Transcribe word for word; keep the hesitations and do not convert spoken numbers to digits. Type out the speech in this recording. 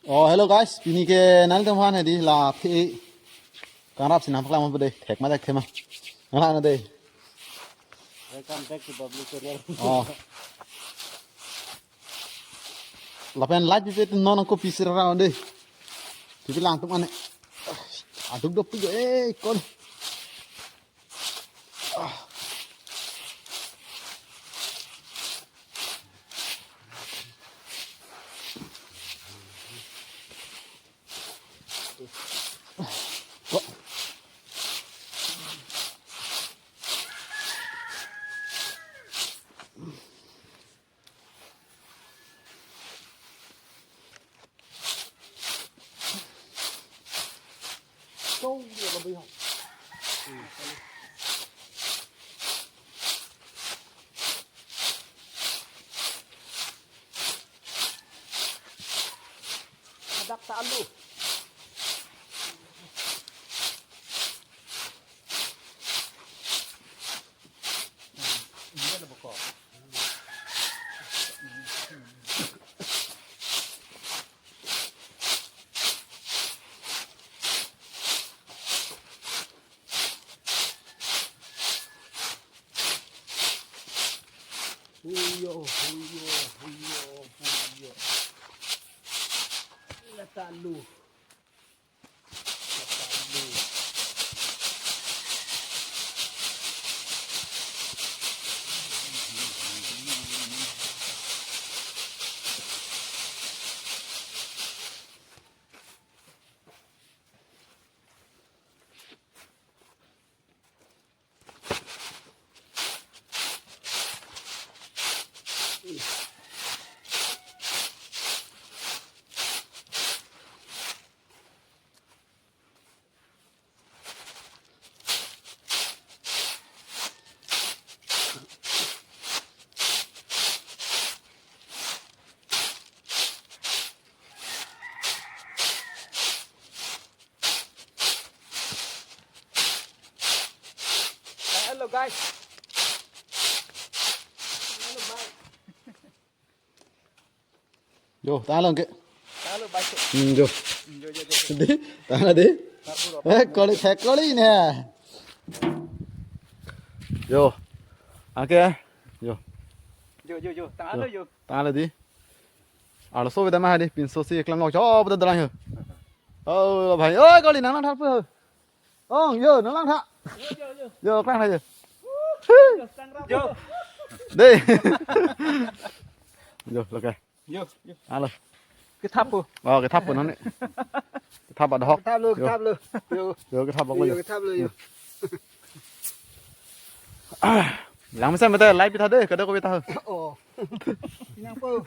Oh, hello guys, pini ke nangtum aphan hedi la phi kangrap si nangpaklang ma dei, thek ma thekthema. Nang na dei. Welcome back to Bablu Channel. Oh. Lapen light pipe non ko pisi ra dei. Pipe lang tum ane. Aduk dop pi jo, eh, kon. Hadak ta alu. Huyo, huyo, huyo, huyo. Lata alu. Lata alu. Hello guys. Hello, bye. Jo, ta lang ke. Hello, bye. Hmm, jo. Hmm, jo, jo, jo, jo. Dei, ta lang dei. Karbu ro. Eh, kali, thek kali ne. Jo. Anke. Jo. Jo, jo, jo. Ta lang jo. Ta lang dei. Arloso beda ma dei, pinso si eklang ngok, jo, beda dalang ho. Oh, bhai. Oi, kali nang lang tha pu. Ong, jo, nang lang tha. Jo, klang tha jo. Jo. Dei. Jo, lo ke. Jo, jo. Alo. Kethap po. Oh, kethap po nang ni. Kethap ba dohok. Kethap lo, jo. Kethap lo. Jo. Jo, kethap ba jo. Jo, kethap lo jo. Lang mesen mete live pitha dei, kada ko pitha. Oh. Pinang po.